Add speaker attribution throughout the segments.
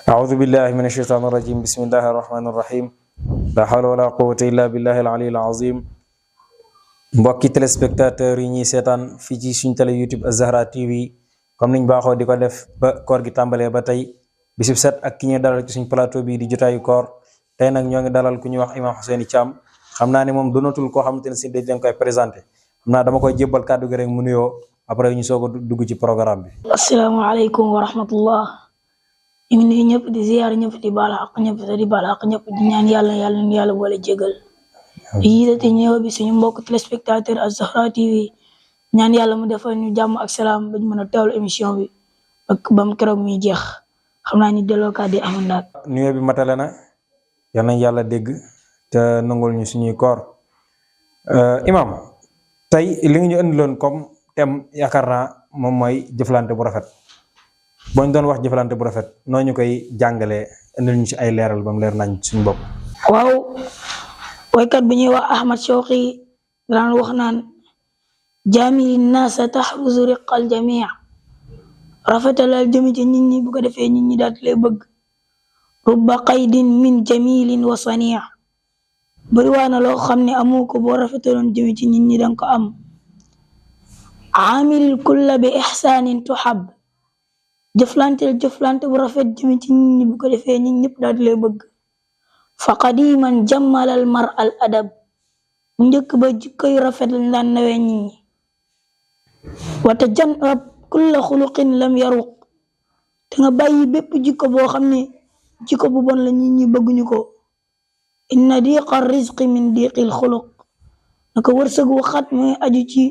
Speaker 1: أعوذ بالله من الشيطان الرجيم بسم الله الرحمن الرحيم لا حول ولا قوة إلا بالله العلي العظيم mbokki téléspectateurs yi ñuy seetaan fii ci suñ télé YouTube Az-Zahra TV comme niñ baaxoo di ko def ba koor gi tàmbalee ba tey bisub set ak ki ñuy dalal ci suñ plateau bi di jotaayu koor tey nag ñoo ngi dalal ku ñuy wax Imam Ousseynou Thiam xam naa ne moom donatul koo xamante ne si dañ leen koy présenté xam naa dama koy jébbal kàddu gi rek mu nuyoo après ñu soog a dugg ci programme bi.
Speaker 2: asalaamaaleykum wa rahmatullah ñu ngi nuyu ñëpp di ziyaar ñëpp di baal xaq ñëpp te di baal xaq ñëpp di ñaan yàlla boole jégal di yitati ñëw bi suñu mbokk téléspectateur Az-Zahra TV ñaan yàlla mu defal ñu jàmm ak salaam bañ mën a teewlu émission bi ak bam keroog muy jeex xam naa ni delloo kàddu yi amoon naat
Speaker 1: nuyoo bi matale na yal nañ yàlla dégg te nangul ñu suñuy koor imam tey li nga ñu indiloon comme thème yaakaar naa moom mooy jëflante bu rafet boo ñu doon wax jëflante bu rafet noo ñu koy jàngalee indil ñu ci ay leeral ba mu leer nañ suñu bopp.
Speaker 2: waaw waykat bi ñuy wax Ahmad Shawqi daan wax naan jaamili naasa taxruzu riqal jamii rafetalal jëmi ci nit ñi bu ko defee nit ñi daal di lay bëgg rubba qaydin min jamilin wa sanii bari waa na loo xam ne amoo ko boo rafetaloon jëmi ci nit ñi danga ko am aamilil kulla bi ixsaanin tuhab jëflante bu rafet jëmi ci nit ñi bu ko defee nit ñëpp daal di lay bëgg fa qadiman jammalal mar al adab bu njëkk ba jikko yu rafet lañ daan nawee nit ñi wa tajannab kulla xuluqin lam yaruq te nga bàyyi bépp jikko boo xam ne jikko bu bon la nit ñi bëgguñu ko inna diqa rizqi min diqil xuluq naka wërsëg wu xat mooy aju ci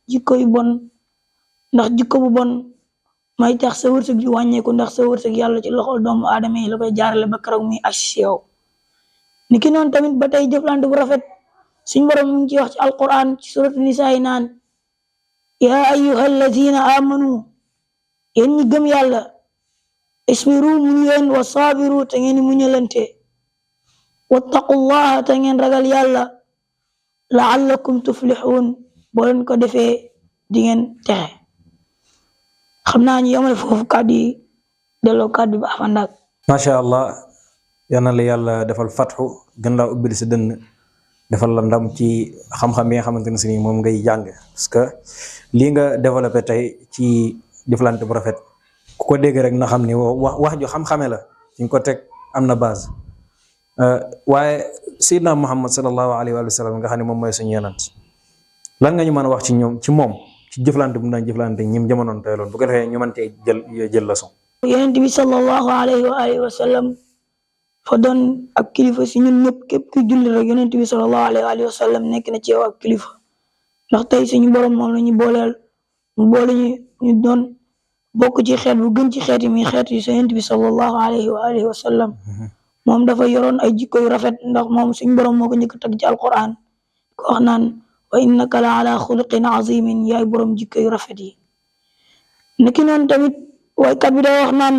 Speaker 2: jikko yu bon ndax jikko bu bon may tax sa wërsëg ji wàññeeku ndax sa wërsëg yàlla ci loxol doomu aadama yi la koy jaarale ba keroog muy agsi si yow niki noonu tamit ba tey jëflante bu rafet suñ borom mu ngi ci wax ci alquran ci suratu nisaa naan yaa ayyuha alladina amanu yéen ñi gëm yàlla isbiru muñu leen wa saabiru te ngeen muñalante wattaqullaha te ngeen ragal yàlla laallakum tuflixuun boo leen ko defee di ngeen texe xam naa ñu yemale foofu kàddu yi delloo kàddu bi afandaak
Speaker 1: macha allah yal na la yàlla defal fatxu gën laa ubbil sa dënn defal la ndam ci xam-xam yi nga xamante ne si nii moom ngay jàng parce que lii nga développé tey ci jëflante bu rafet ku ko dégg rek na xam ni wax ju xam-xame la ci nga ko teg am na base waaye Seydina Muhammad sallallahu alayhi wa sallam nga xam ne moom mooy suñu yonent lan nga ñu mën a wax ci ñoom ci moom ci jëflante bu mu daan jëflante ñim jamonoon tey loon bu ko defee ñu mën cee jël leçon.
Speaker 2: yonent bi sallallahu alayhi wa sallam fa doon ak kilifa si ñun ñëpp képp kuy julli rek yonent bi sallallahu alayhi wa sallam nekk na ci yow ak kilifa ndax tey suñu borom moom la ñu booleel mu boole ñu doon bokk ci xeet bu gën ci xeet yi muy xeet yi sa yonent bi sallallahu alayhi wa sallam moom dafa yoroon ay jikko yu rafet ndax moom suñu borom moo ko njëkk a tagg ci alquran ko wax naan wa innaka la ala xuluqin azimin yaay borom jikko yu rafet yi niki noonu tamit waykat bi da wax naan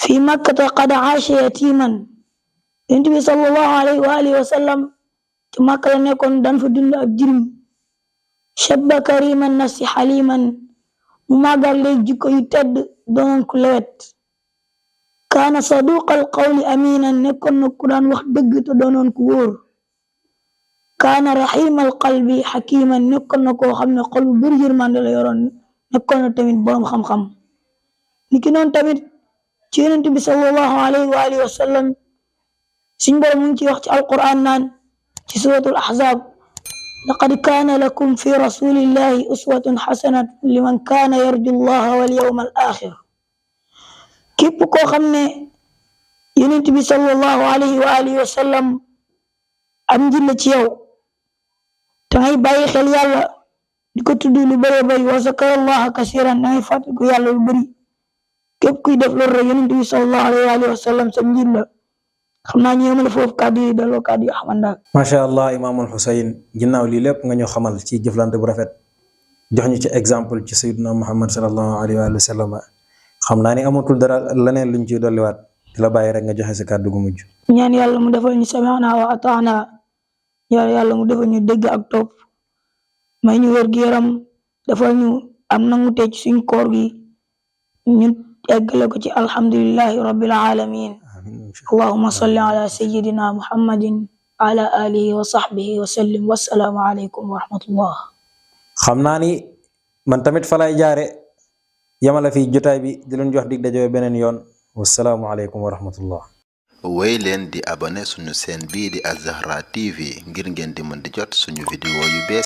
Speaker 2: fi makkata qad aasha yatiman yonent bi sallallahu alayhi wa sallam ci Makka la nekkoon daan fa dund ak jirim shabba kariman nafsi xaliman mu màggal léegi jikko yu tedd doonoon ku lewet kaana saduqal qawli aminan nekkoon na ku daan wax dëgg te doonoon ku wóor kaana raximal qalbi xakiman nekkoon na koo xam ne xol bu bëri yërmande la yoroon nekkoon na tamit boroom xam-xam niki noonu tamit ci yonent bi sallallahu alayhi wa sallam suñ borom mu ngi ci wax ci alquran naan ci suratul ahzab laqad kaana lakum fi rasulillahi uswatun xasanatun liman kaana yarju allaha wal yawmal axir képp koo xam ne yonent bi sallallahu alayhi wa sallam am njël ci yow te ngay bàyyi xel yàlla di ko tudd lu bëree bëri wa zakara allaha kasiran da ngay fàttaliku yàlla lu bëri képp kuy def loolu rek yonent bi sallallahu alayhi wa sallam sa njël la xam naa ñu yemale foofu kàddu yi delloo kàddu yi xamandaak
Speaker 1: macha allah imaamul Xuseyn ginnaaw lii lépp nga ñu xamal ci jëflante bu rafet jox ñu ci exemple ci sayyidina Muhammad sallallahu alayhi wa sallam xam naa ni amatul dara leneen luñ ci dolliwaat di la bàyyi rek nga joxe sa kàddu gu mujj.
Speaker 2: ñaan yàlla mu defal ñu sami'na wa ata'na yàlla mu defal ñu dégg ak topp may ñu wér gu yaram defal ñu am nangu tey ci suñ koor gi ñu eggale ko ci alhamdulillahi rabbil alamin. allahumma salli ala sayyidina muhammadin ala alihi wa sahbihi wa sallim. wassalaamu alaykum wa rahmatullah.
Speaker 1: xam naa ni man tamit fa lay jaare yamala fi jotaay bi di leen jox dig daje beneen yoon. wassalaamu alaykum wa rahmatullah.
Speaker 3: woy leen di abonné suñu chaîne bii di Al Zahra TV ngir ngeen di mën di jot suñu vidéo yu bees